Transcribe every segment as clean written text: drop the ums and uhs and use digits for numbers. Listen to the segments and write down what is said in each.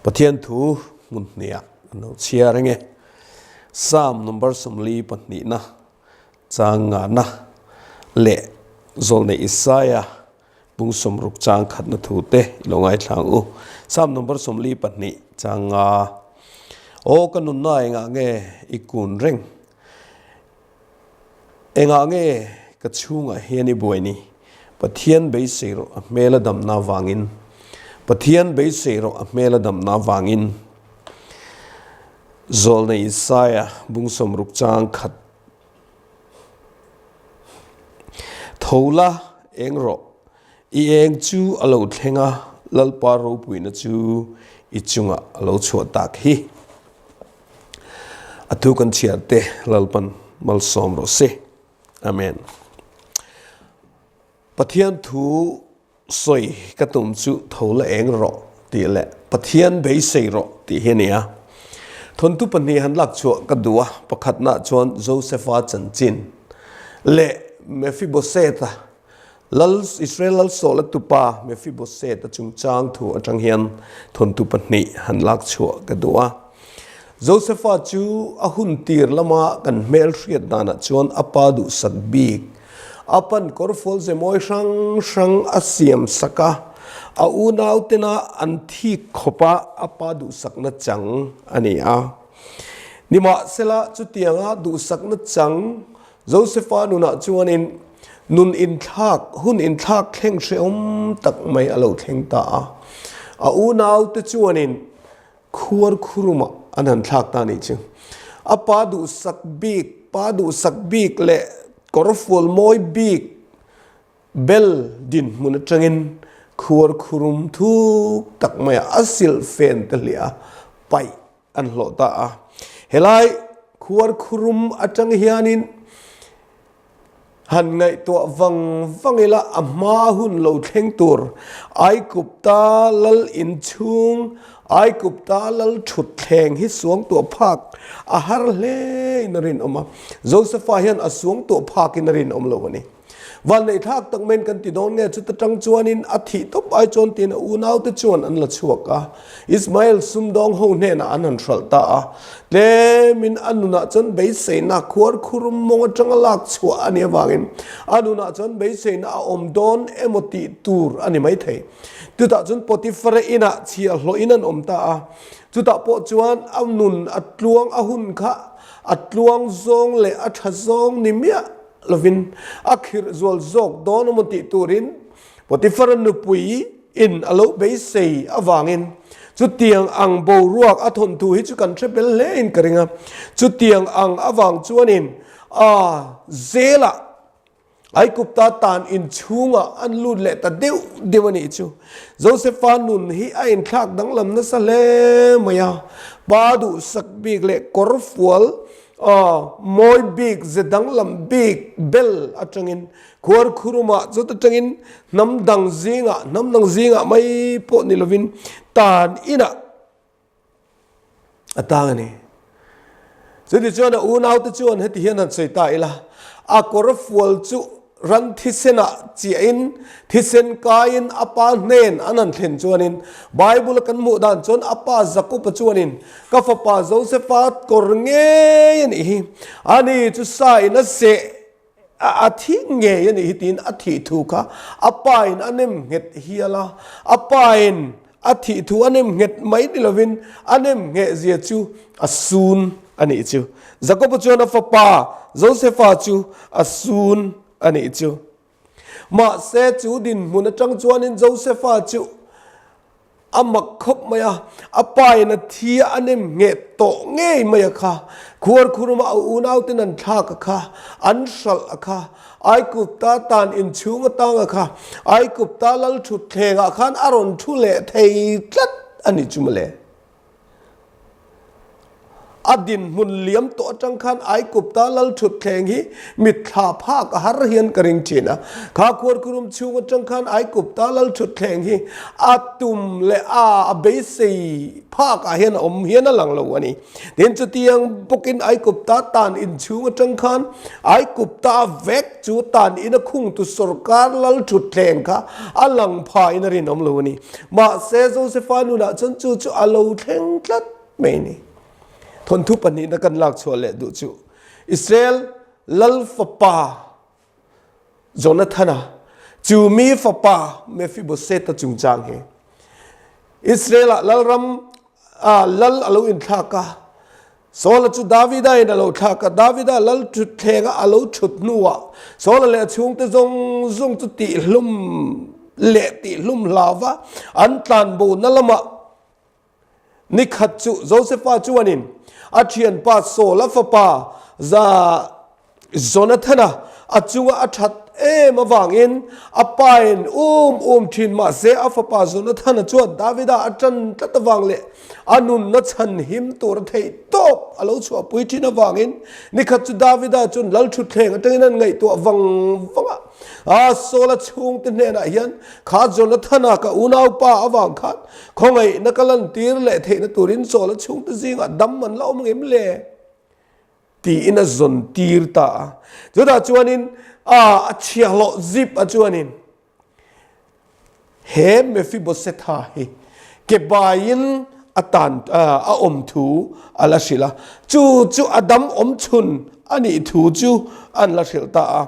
Pathian thu hmun hniah kan lo chhiar ange. Psalm number 42 na chang ngana leh zawlnei Isaiah bung 60 chang khatna thu te i lo ngaithla ang u. Psalm number 42 chang nga. Aw ka nunna engah nge i kun reng? Engah nge ka chhungah hian i buai ni? Pathian beisei rawh a hmel a damna avangin. Pathian beisei rawh a hmel a damna avangin. Zawlnei Isaiah bung 60 chang khat. Tho la, eng rawh. I eng chu a lo thleng a, Lalpa ropuina chu i chungah a lo chhuah tak hi. A thu kan chhiar te Lalpan malsawm rawh se. Amen. Pathian thu sawi ka tum chu tho la eng rawh tih leh Pathian beisei rawh tih hi a ni a. Thawnthu pahnih han lak chhuah ka duh a, pakhatna chuan Josepha chanchin leh Mephibosheth-a Lal Israel lal Saul-a tupa Mephibosheth-a chungchang thu atang hian thawnthu pahnih han lak chhuah ka duh a. Josepha chu a hun tir lama kan hmel hriat danah chuan a pa duhsak bik, a pan kawrfual ze mawi hrang hrang a siam sak a, a unau tena an thik khawpa a pa duhsakna chang a ni a. Nimahsela chutianga duhsakna chang Josepha nunah chuanin nun inthlak, hun inthlak thleng hrehawm tak mai a lo thleng ta a. A unaute chuanin khuar khurumah an han thlak ta nih chu. A pa duhsak bik, pa duhsak bik leh kawrfual mawi bik bel dinhmun atangin khuar khurum thuk tak maiah a silhfen te hliah a paih an hlawh ta a. Helai khuar khurum atang hianin han ngaihtuah vang vang ila a hma hun lo thleng tur Aigupta lal inchhung, Aigupta lal thutthleng hi suangtuah phak a har hle in a rinawm a. Josepha hian a suangtuah phak in a rinawm lo a ni. Vanneih thlak tak maiin kan ti dawn nge? Chuta tang chuanin a thih tawp ai chuan tiin a unaute chuan an la chhuak a, Ismael sumdawng ho hnenah an han hralh ta a. Tlemin a nunah chuan beiseina khuar khurum mawng atanga lak chhuah a nih avangin a nunah chuan beiseina a awm dawn emaw tih tur a ni maithei. Chutah chuan Potiphar-a inah chhiahhlawhin an awm ta a. Chutah pawh chuan a nun a tluang a hun kha a tluang zawng leh a tha zawng ni miah lovin a khirh zual zawk dawn emaw tih turin Potiphar-a nupui in a lo beisei avangin chutiang ang boruak a thawn thu hi chu kan hre bel hle in ka ring a. Chutiang ang avang chuanin a zelah Aigupta tan inchhungah an lut leh ta deuh deuh a nih chu. Josepha nun hi a inthlak danglam nasa hle mai a, pa duhsak bik leh kawrfual Aw, mawi bik, ze danglam bik bel atangin khuar khurumah chawt atangin hnam dang zingah, hnam dang zingah mai pawh ni lovin tan inah a tang a ni. Chutichuan a unaute chuan heti hian han sawi ta ila, a kawr fual chu Ran thisenah chiahin thisen kaiin a pa hnen an han thlen chuanin Bible a kan hmuh dan chuan a pa Jakob-a chuanin ka fapa Joseph-a kawr ngei a nih hi, ani chu sa in a seh a thi ngei a nih hi tiin a thih thu kha a pa in a nem nghet hial a, a pa in a thih thu a nem nghet mai ni lovin a nem ngheh zia chu a sun a nih chu. Jakob-a chuan a fapa Josepha chu a sun a nih chu. Mahse chu dinhmun atang chuanin Josepha chu a mak khawp mai a, a pa in a thi a nem ngheh tawh ngei mai a kha. Khuar khuruma a unauten an thlak a kha, an hralh a kha. Aigupta tan inchhung atanga kha Aigupta lal thutthlengah khan a rawn thu leh thei tlat a ni chu mawle. A dinhmun liam tawh atang khan Aikupta lal thutthleng hi mitthla phak a har hian ka ring thin a. Kha khuarkhurum chhung atang khan Aikupta lal thutthleng hi a tum leh a a beisei phak ah hian a awm hian a lang lo a ni. Tin, chutiang bawkin Aikupta tan in chhung atang khan Aikupta vek chu tan in a khungtu sawrkar lal thutthleng kha a lang pha in a rinawm lo a ni. Mahse, Josefa nunah chuan chu chu a lo thleng tlat mai a ni. Thawnthu pahnihna kan lak chhuah leh duh chu Israel lal fapa Jonathana chu mi fapa Mephibosheth-a chungchang hi. Israel-ah lalram ah lal a lo inthlak a, Saul-a chu Davida-in a lo thlak a, Davida lal thutthleng a lo thut hnuah Saul-a leh a chhungte zawng zawng chu tihhlum leh tihhlum hlau va an tlanbona lamah Ni khat chu Josefa chuanin a thianpa Saul-a fapa Jonathana a chunga a that em avangin a pain um um thin mahse a fapa Jonathana chuan Davida a tan tlat avang leh a nunna chhan him tur a theih tawp a lo chhuahpui thin avangin ni khat chu Davida chuan lal thutthleng atangin an ngaihtuah vang vang a. A Saul-a chhungte hnenah hian kha Jonathana ka unaupa avang khan Khawngaihna ka lantir leh theihna turin Saul-a chhungte zingah dam an la awm ngem le? tiin a zawn tir ta a. Chutah chuanin a chhiahhlawh zip a chuanin he Mephibosetha hi ke baiin a tan a awm thu a la hrilh a. Chu chu a dam awm chhun a nih thu chu an la hrilh ta a.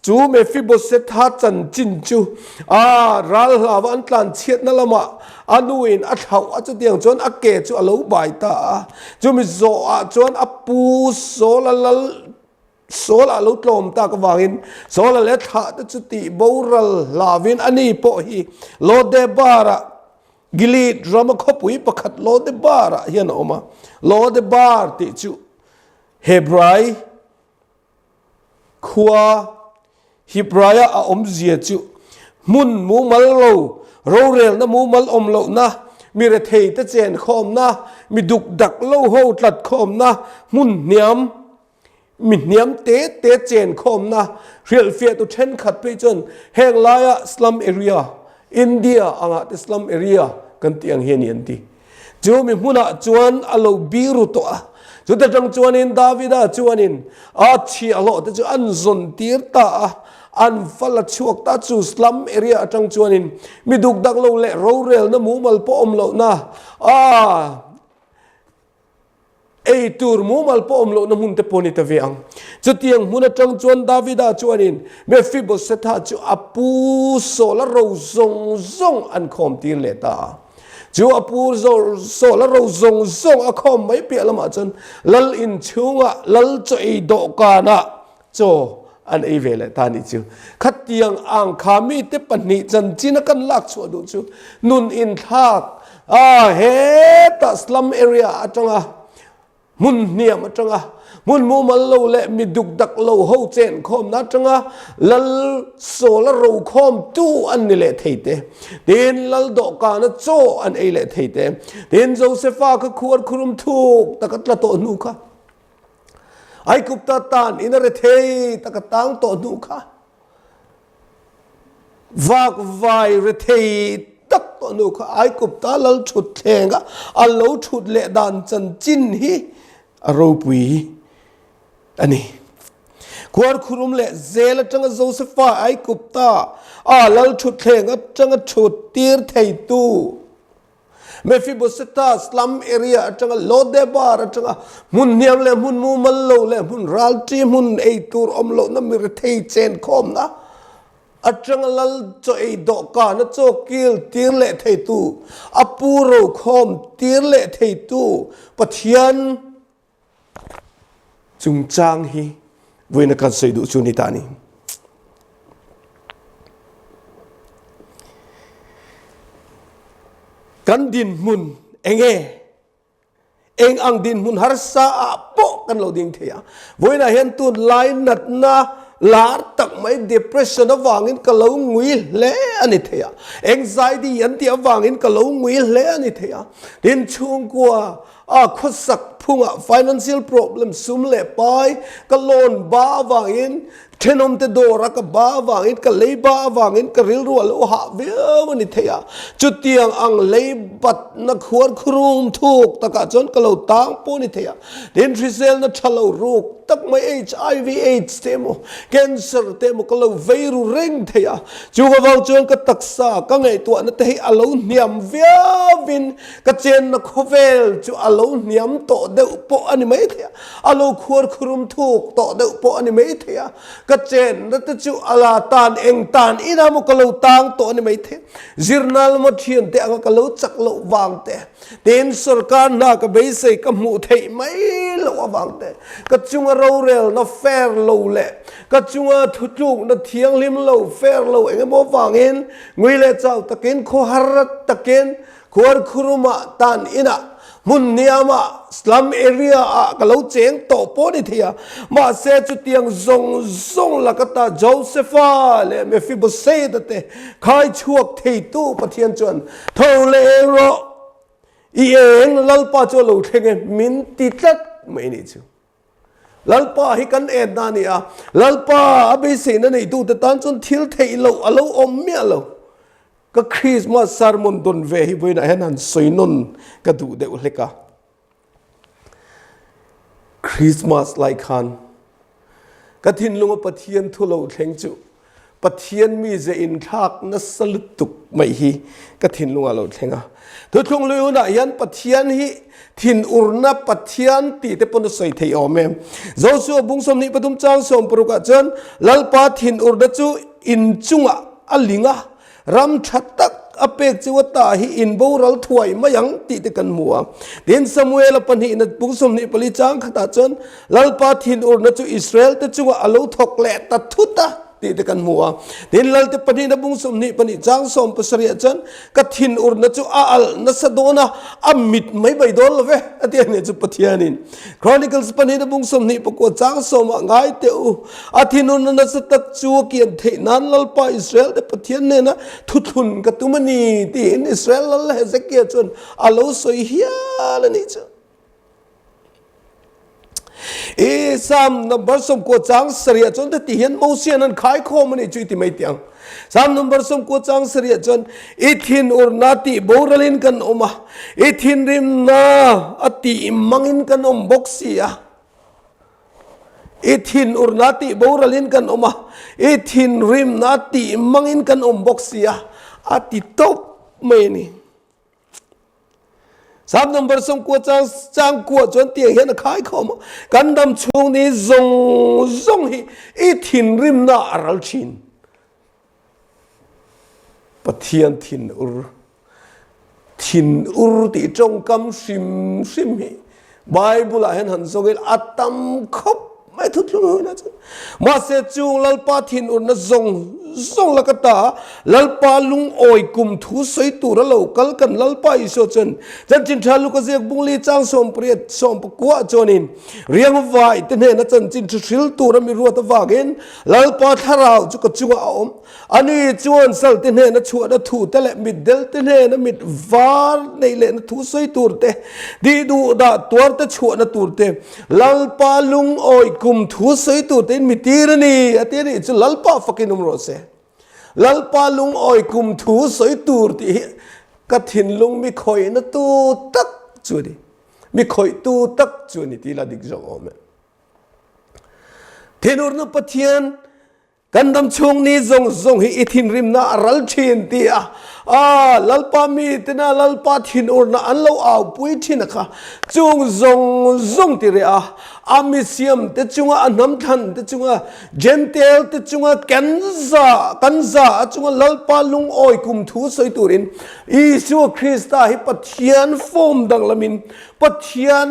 Chu Mephibosetha chanchin chu a ral hlauva an tlan chhiatna lamah a nuin a thlauh a, chutiang chuan a ke chu a lo bai ta a. Chumi zawhah chuan a pu Saul-a lal Saul-a lo tlawm tak avangin Saul-a leh thlah te chu tih boral hlauvin a ni pawh hi Lodebar-ah Gilead rama khawpui pakhat Lodebar-ah hian a awm a. Lodebar tih chu Hebrai khua Hebraia a awmzia chu hmun mumal lo, rorelna mumal awm lohna, mi rethei te chen khawmna, mi duk dak lo ho tlat khawmna, hmun hniam, mi hniam te te chen khawmna, hrilhfiahtu thenkhat phei chuan heng laia slum area, India angah te slum area kan tih ang hi a ni an ti. Chu mi hmunah chuan a lo biru tawh a. Chuta tang chuanin Davida chuanin a chhiahhlawh te chu an zawn tir ta a, an va la chhuak ta. Chu slum area atang chuanin mi duk dak lo leh rorelna mumal pawh awm lohna a ei tur mumal pawh awm lohna hmun te pawh a ni ta ve ang. Chutiang hmun atang chuan Davida chuanin Mephibosetha chu a pu Saul-a ro zawng zawng an khawm tir leh ta a. Chu a pu Saul a ro zawng zawng a khawm mai piah lamah chuan lal in chhungah lal chaw ei dawhkanah chaw an ei ve leh ta a nih chu. Khatiang ang kha mite pahnih chanchin a kan lak chhuah duh chu nun inthlak a hetah slum area atanga Hmun hniam atanga hmun mumal lo leh mi duk dak lo ho chen khawmna atanga lal Saul a ro khawmtu an ni leh thei te. Tin, lal dawhkana chaw an ei leh thei te. Tin, Josefa kha khuar khurum thuk taka tla tawh hnu kha Aigupta tan in a rethei taka tang tawh hnu kha Vak vai rethei tak tawh nu kha Aikupta lal thut thleng a, a lo thut leh dan chanchin hi a ropui a ni. Khuarkhurum leh zel atanga Josefa Aikupta a lal thut thleng atanga thut tir theitu Mephibosetha slum area atanga Lodebar atanga hmun hniam leh hmun mumal lo leh hmun ralṭi hmun ei tur awm lohna mi rethei chen khawmna atanga lal chaw ei dawhkana chaw kil tir leh theitu a pu rokhawm tir leh theitu Pathian Chungchang hi vawiin kan sawi duh chu ni ta a ni. Kan dinhmun enge? Eng ang dinhmun harsa ah pawh kan lo ding thei a. Vawiinah hian tunlai natna Lar tak mai depression avangin ka lo ngui hle a ni thei a, anxiety an tih avangin ka lo ngui hle a ni thei a. Tin, chhungkua a khawsak phungah financial problem sum leh pai ka loan ba avangin thenawmte dawra ka ba avangin ka lei ba avangin ka rilru a lo hah viau a ni thei a. Chutiang ang lei batna khuar khurum thuk takah chuan ka lo tang pawh a ni thei a. Tin, hriselna tha lo ruk tak mai HIV AIDS te emaw cancer te emaw ka lo vei ru reng thei a, chu ka vang chuan ka taksa ka ngaihtuahna te hi a lo hniam viauin ka chenna khawvel chu a lo hniam tawh deuh pawh a ni mai thei a, a lo khuar khurum thuk tawh deuh pawh a ni mai thei a, ka chenna te chu a la tan eng tan ina maw ka lo tang tawh a ni mai thei a, zirna lama thiante anga ka lo chak loh vang te. Tin, sorkar hna ka beisei ka hmuh theih mai loh avang te, ka chunga rorelna fair lo leh ka chunga thutlukna thianghlim lo fair lo eng emaw avangin ngui leh chau takin khawhar takin khuarkhurumah tan inah hmun hniamah slum area ah ka lo cheng tawh pawh ni thei a. Mahse chutiang zawng zawng laka ta Josepha leh Mephibosheth-a te khai chhuak theitu Pathian chuan Tho leh eng rawh, i eng Lalpa chu a lo thleng e, min ti tlat mai nih chu. Lalpa hi kan en na a ni a, Lalpa a beiseina neitute tan chuan thil theih loh a lo awm miah lo. Ka Christmas sermon dawn ve hi vawiinah hian han sawi nawn ka duh deuh hlek a. Christmas lai khan ka thinlunga Pathian thu lo thleng chu Pathian mize inthlak nasa lutuk mai hi ka thinlungah lo thleng a. Thuthlung hlui hunah hian Pathian hi thinurna Pathian tih te pawn a sawi theih awm e. Joshua bung 23 chang 16 ah chuan Lalpa thinurna chu inchungah a ling a, Ram tha tak a pek chu a ta hi in boral thuai mai ang tih te kan hmu a. Tin, Samuela pahnihna bung 24 chang khatah chuan Lalpa thinurna chu Israel te chungah a lo thawk leh ta thut a tih te kan hmu a. Tin, Lalte pahnihna bung 22 chang 17 ah chuan ka thinurna chu a alh nasa dawn a, a mit mai mai dawn lo ve a ti a nih chu Pathianin. Chronicles pahnihna bung 29 chang sawmah ngai teh u. A thinurna nasa tak chu a kian theih nan Lalpa Israel te Pathian hnena thuthlun ka tum a ni tiin Israel lal Hezekia chuan a lo sawi hial a nih chu. I Psalm number 90 chang sarih chuan heti hian Mosian an khaikhawm a nih chu i ti mai teh ang. Psalm number 90 chang sarih chuan i thinurna tih boralin kan awm a, i thinrimna a tih mangin kan awm bawk si a. I thinurna tih boralin kan awm a, i thinrimna tih mangin kan awm bawk si a, a ti tawp mai a ni. Psalm number 90 chang chang kua chuan tiang hian a khai khawm a, kan dam chhung ni zawng zawng hi i thinrimna a ral thin. Pathian thinur, thinur tih tawngkam hrim hrim hi Bible ah hian han zawng ila a tam khawp mai thuthlung hunah chuan. Mahse chung Lalpa thinurna zawng zawng laka ta Lalpa lungawi kum thu sawi tur a lo kal kan Lalpa Isua chuan chanchin tha Luka ziak bungli chang 18 19 chuanin riangvai te hnena chanchin thu hril tur a mi ruat avangin Lalpa thlarau chu ka chungah a awm. Ani chuan salte hnena chhuahna thu te leh mitdel te hnena mit var neih lehna thu sawi tur te, tih duh dah tuar te chhuahna tur te, Lalpa lungawi kum thu sawi tur tein mi tir a ni, a ti a nih chu Lalpa fakin awm rawh se. Lalpa lungawi kum thu sawi tur tih hi ka thinlung mi khawihna tu tak chu a ni. Mi khawihtu tak chu a ni tih la dik zawk awm e. Thinurna Pathian kan dam chhung ni zawng zawng hi i thinrimna a ral thin ti a, a Lalpa mi tena Lalpa thinurna an lo aupui thin a kha chung zawng zawng ti reh a, a mi siam te chunga a hnam thlan te chunga Gentail te chunga kan za kan za a chunga Lalpa lungawi kum thu sawi turin Isua Krista hi Pathian form danglamin Pathian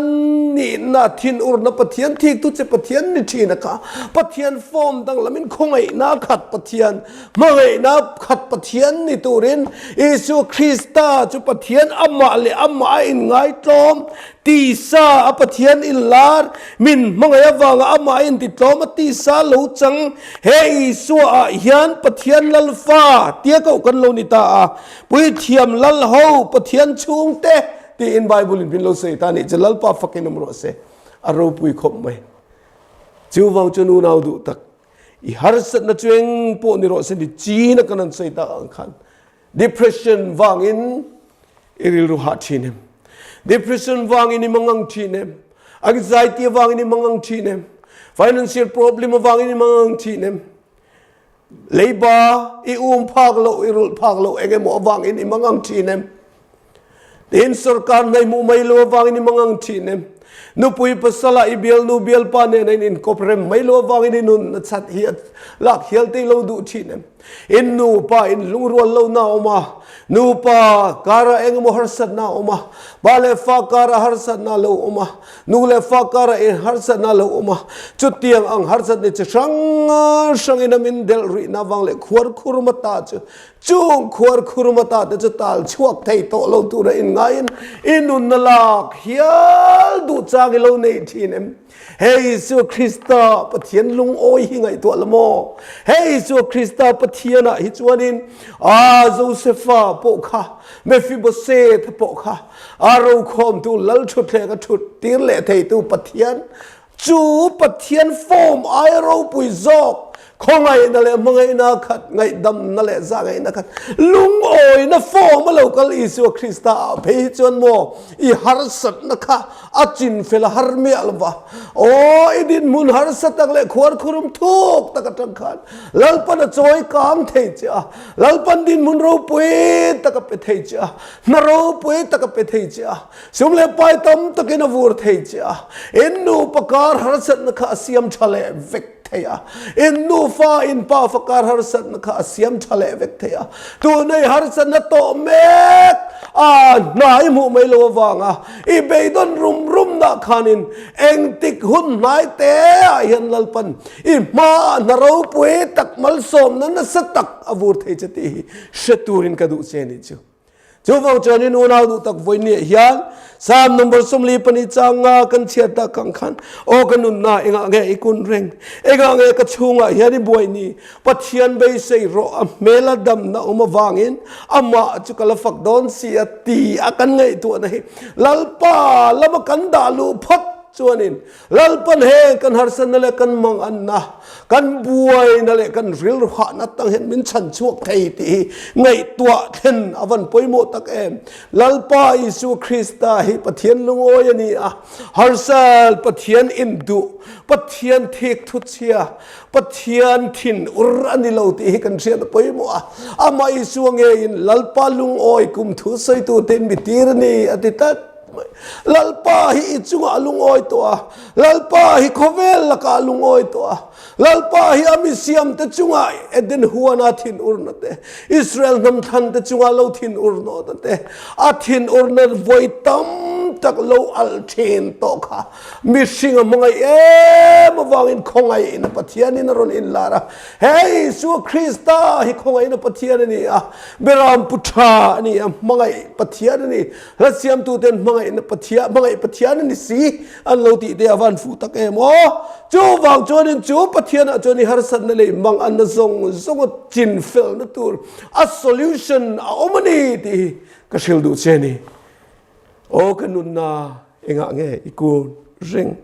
nihna thinurna Pathian thiktu che Pathian ni thin a kha Pathian form danglamin khawngaih. Khawngaihna khat Pathian, hmangaihna khat Pathian ni turin Isua Krista chu Pathian amah leh amah a inngaitlawm, tisa a Pathian inlar, min hmangaih avanga amah a intitlawm a tisa lo chang. He Isua ah hian Pathian Lalfa tia koh kan lo ni ta a, Puithiam Lal ho Pathian chhungte tiin Bible in min lo sawi ta a nih chu Lalpa fakin awm rawh se, a ropui khawp mai. Chuvang chuan unau duh tak, i harsatna chu eng pawh ni rawh se ni china kan han sawi tak ang khan depression vangin i rilru hah thin em? Depression vangin i mangang thin em? Anxiety vangin i mangang thin em? Financial problem vangin i mangang thin em? Leiba i um phak loh, i rulh phak loh eng emaw avangin i mangang thin em? Tin, sorkar hna i hmuh mai lo avangin i mangang thin em? Nupui pasala i bialnu bialpa nen a in inkawp rem mai lo avangin i nun a chat hi a lak hial te i lo duh thin em? In nupa in lungrual lohna a awm a, nupa karah eng emaw harsatna a awm a, pa leh fa karah harsatna a lo awm a, Nu leh fa karah in harsatna a lo awm a, chutiang ang harsatna chi hrang hrangin a min delh rihna avang leh khuar khurma ta chu chung khuar khurma ta te chu tal chhuak thei tawh lo tura inngaiin i nunna lak hial duh chang i lo nei thin em? Hei Isua Krista Pathian lungawi hi ngaihtuah la maw? Hei Isua Krista Pathianah hi chuanin a Josefa pawh kha Mephibosheth pawh kha A rokhawmtu lal thutthleng a thut tir leh theitu Pathian chu Pathian form aia ropui zawk, khawngaihna leh hmangaihna khat, ngaihdamna leh zahngaihna khat, lungawina form a lo kal Isua Krista ah phei hi chuan maw i harsatna kha a chinfel a har miah lo va. Aw, i dinhmun harsa tak leh khuarkhurum thuk tak atang khan Lalpan a chawi kang thei che a, Lalpan dinhmun ropui tak a pe thei che a, Hna ropui tak a pe thei che a, sum leh pai tam takin a vur thei che a, in nupa kar harsatna kha a siam tha leh vek thei a, in nufa in pafa kar harsatna kha a siam tha leh vek thei a, tuna i harsatna tawh mek a hna i hmuh mai lo avanga i beidawn rum rum nah khanin engtik hun hnai te ah hian Lalpan i hmaah hna ropui tak malsawmna nasa tak a vur thei che tih hi hre turin ka duh che ni chu. Chuvang chuanin unau duh tak vawinia hian Psalm number 42 changa kan chhiat tak ang khan aw ka nunna engah nge i kun reng engah nge ka chhungah hian i buai ni Pathian beisei rawh a hmela damna awm avangin amah chu ka la fak dawn si a ti a kan ngaihtuahna hi Lalpa lama kan dah luh phawt chuanin Lalpan heng kan harsatna leh kan manganna, kan buaina leh kan rilruhahna tang hian min chhan chhuak thei tih hi ngaihtuah thlen a van pawimawh tak em. Lalpa Isua Krista hi Pathian lungawi a ni a, harsat Pathian induh, Pathian thik thuchhia, Pathian thin ur a ni lo tih hi kan hriat a pawimawh a. Amah Isua ngeiin Lalpa lungawi kum thu sawitu tein mi tir a ni a ti tlat. Lalpa hi i chungah a lungawi tawh a, Lalpa hi khawvel lakah a lungawi tawh a, Lalpa hi a misiamte chungah Eden huana thinurna te, Israel hnamthlan te chungah lo thinurnawhna te, a thinurna vawi tam tak lo alh thin tawh kha mihring a hmangaih em avangin khawngaihna Pathianin a rawn inlar a. He Isua Krista hi khawngaihna Pathian a ni a, Beram pu tha a ni a, hmangaih Pathian a ni. Hla siamtuten hmangaihna Pathian, hmangaih Pathian a ni si an lo tih te a van fuh tak em aw. Chuvang chuanin chu Pathianah chuan i harsatna leh i manganna zawng zawng a chinfelna tur a solution a awm a ni tih hi ka hrilh duh che a ni. Aw ka nunna engah nge i kun reng?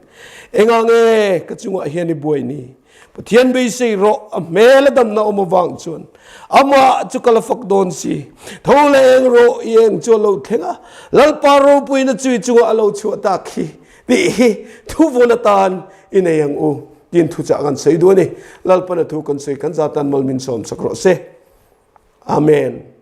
Engah nge ka chungah hian i buai ni? Pathian beisei rawh, a hmel a damna awm avang chuan amah chu ka la fak dawn si. Tho leh eng rawh, i eng chu a lo thleng a, Lalpa ropuina chui chungah a lo chhuah tak hi tih hi thuvawn atan i nei ang u tiin thuchah kan sawi duh a ni. Lalpan a thu kan sawi kan zatan mal min sawm sak rawh se. Amen.